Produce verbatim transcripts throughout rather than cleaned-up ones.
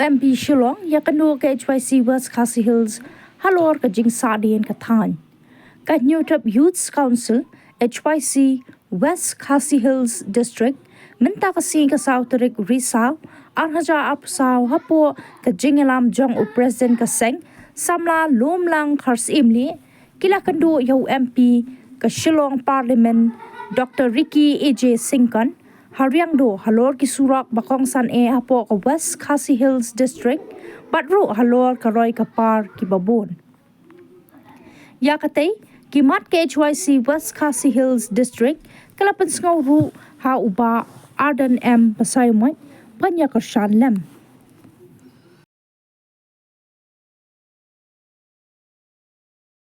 M P Shillong ïakynduh ka H Y C West Khasi Hills halor ka jingsahdien ka thaiñ. Ka Hynñiewtrep Youth Council, H Y C West Khasi Hills District, mynta ka sngi ka saw tarik Risaw, ar hajar arphew saw, hapoh ka jingïalam jong u President ka seng, Samla Lumlang Kharsyimlieh, ki la kynduh ïa u M P ka Shillong Parliament, Doctor Ricky A J Syngkon, ha riangdo halor ki surok ba kongsan eh hapoh ka West Khasi Hills District, bad ruh halor ka roi ka par kiba bun. Ïa katei, ki mat ka H Y C West Khasi Hills District, ka la pynsngew ruh ha u Bah Ardent M Basaiawmoit, ban ïa kyrshan lem.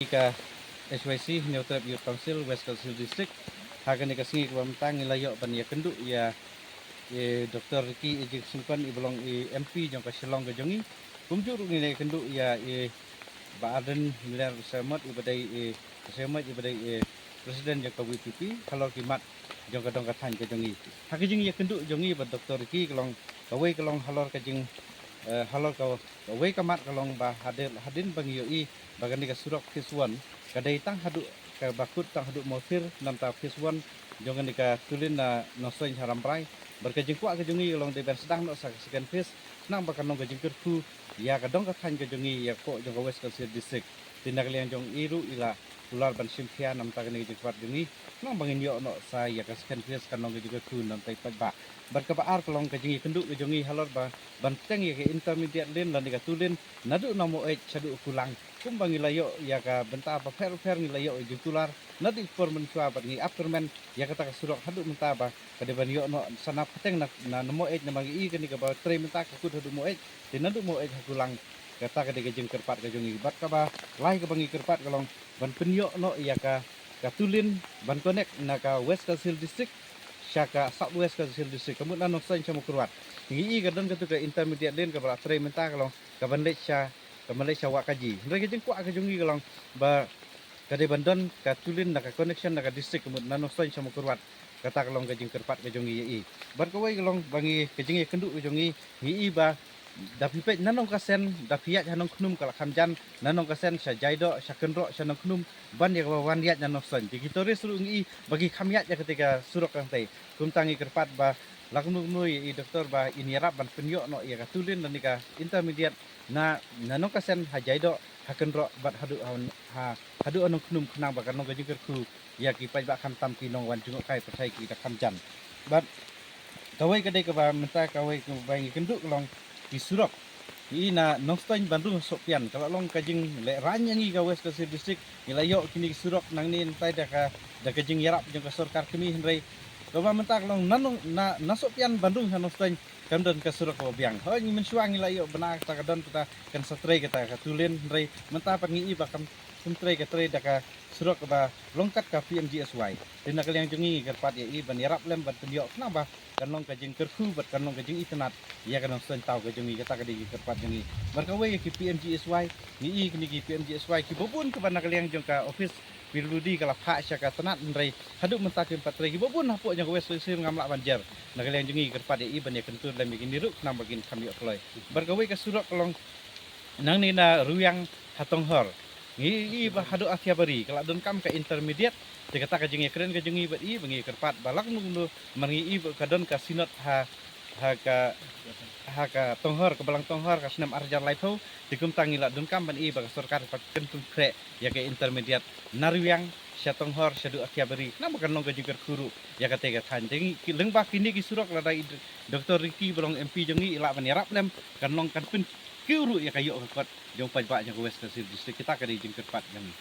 Ka H Y C, Hynñiewtrep Youth Council, West Khasi Hills District. Ha kane ka sngi kaba mynta ngi la ïoh ban ïakynduh ïa, eh, Doctor Ricky A J Syngkon, i ba long i M P jong ka Shillong ka jong ngi. Kumjuh ruh ngi la ïakynduh ïa, eh, Bah Ardent Miller Basaiawmoit, i ba dei, eh, Basaiawmoit, i ba dei, eh, President jong ka V P P, halor ki mat jong ka dong ka thaiñ ka jong ngi. Ha ka jingïakynduh jong ngi bad Doctor Ricky ka long, kawei ka long halor ka jing, eh, halor ka, kawei ka mat ka long ba hadien, hadien ba ngi ïohi ba kane ka surok phase one ka dei tang haduh, kaba kut tang haduh Mawthir, nangta phase one jong kane ka tulin na Nongstoiñ ha Rambrai. Bad ka jingkwah ka jong ngi ka long dei ban sdang noh sa ka second phase, khnang ba kan long ka jingkyrkhu ïa ka dong ka thaiñ ka jong ngi, ïa ka pdeng jong ka West Khasi Hills District. Te na ka liang jong i ruh i la kular ban shim khia namar kane ka jingkyrpad jong ngi, khnang ba ngin ïoh noh sa ïa ka second phase, kan long ka jingkyrkhu namar i paidbah. Bad kaba ar ka long ka jingïakynduh ka jong ngi halor ba ban bteng ïa ka intermediate lane ka tulin naduh na Maweit shaduh Kulang. Kumba ngi la ïoh ïa ka bynta bapher bapher, ngi la ïoh ïa jingkular naduh i por mynshuwa bad ngi ap kyrmen ïa kata ka surok haduh mynta ba ka dei ban ïoh noh sa na pateng na, na, na Maweit, namar ngi i kane kaba trei mynta ka kut haduh Maweit. Te naduh Maweit ha Kulang, kata ka dei ka jingkyrpad ka jong ngi. Bad kaba lai kaba ngi kyrpad ka long ban pynïoh noh ïa ka, ka tulin ban connect na ka West Khasi Hills District sha ka South West Khasi Hills District, ka mut na Nongstoiñ sha Mawkyrwat. Ngi i ka don katu ka intermediate lane kaba la trei mynta ka long kaban leit sha, kaban leit sha Wahkaji. Hynrei ka jingkwah ka jong ngi ka long ba ka dei ban don ka tulin na ka connection na ka district, ka mut na Nongstoiñ sha Mawkyrwat. Kata ka long ka jingkyrpad ka jong ngi ïa i. Bad kawei ka long ba ngi, ka jingïakynduh ka jong ngi, ngi i ba da phi peit na Nongkasen, da phi ïaid ha Nongkhnum ka la kham jan, na Nongkasen sha Jaidoh, sha Kynroh, sha Nongkhnum, ban ïa kaba wan ïaid na Nongstoiñ. Te ki tourist ruh ngi i ba ki kham ïaid ïa katei ka surok kangtei. Kumta ngi kyrpad ba la kumno kumno ïa i Doctor ba in ïarap ban pynïoh noh ïa ka tulin lane ka intermediate na, na Nongkasen ha Jaidoh, ha Kynroh bad haduh ha, ha, haduh ha Nongkhnum, khnang ba kan long ka jingkyrkhu ïa ki paidbah, khamtam ki nongwan jngohkai pyrthei ki da kham jan. Bad kawei ka dei kaba mynta, kawei kaba ngi kynduh ka long ki surok. Ngi i na Nongstoiñ ban rung ha Sohpian, ka la long ka jinglehrain ïa ngi ka West Khasi Hills District. Ngi la ïoh kine ki surok nangne nangtai da ka, da ka jingïarap jong ka sorkar kmie, hynrei kaba mynta ka long na Nong, na, na Sohpian ban rung ha Nongstoiñ kam don ka surok kaba biang. Hooid, ngi mynshuwa ngi la ïoh bna kata, ka don kata, kan sa trei kata ka tulin, hynrei mynta pat ngi i ba kam, kam trei, ka trei da ka surok kaba long kat ka P M G S Y. Te na ka liang jong ngi ngi kyrpad ïa i ban ïarap lem ban pynïoh, khnang ba kan long ka jingkyrkhu bad kan long ka jingitynnad ïa ka Nongstoiñ taw ka jong ngi. Kata ka dei ka jingkyrpad jong ngi. Bad kawei ïa ki P M G S Y, ngi i kine ki P M G S Y kiba bun kiba na ka liang jong ka office P W D ka la phah sha ka tnat, hynrei haduh mynta kim pat trei. Kiba bun hapoh jong ka West Khasi Hills ngam lah ban jer. Na ka liang jong ngi ngi kyrpad ïa i ban ïakyntur lem ïa kine ruh, khnang ba kin kham ïoh kloi. Bad kawei ka surok ka long nangne na Rwiang ha Tonghor. Ngi i ba haduh Athiabari ka la donkam ka intermediate. Te kata ka jingïakren ka jong ngi bad i ba ngi kyrpad ba la kumno kumno, namar ngi i ba ka don ka synod ha, ha ka, ha ka Tonghor, ka balang Tonghor, ka snem ar hajar laiphew. Te kumta ngi la donkam ban i ba ka sorkar pat kan pynkhreh ïa ka intermediate na Rwiang sha Tonghor shaduh Athiabari, khnang ba kan long ka jingkyrkhu ruh ïa katei ka thaiñ. Te ngi, ki, lyngba kine ki surok, lada i Doctor Ricky ba long M P jong ngi i lah ban ïarap lem, kan long kan pynkiew ruh ïa ka ïoh ka kot jong paidbah jong ka West Khasi Hills District. Kata ka dei jingkyrpad jong ngi.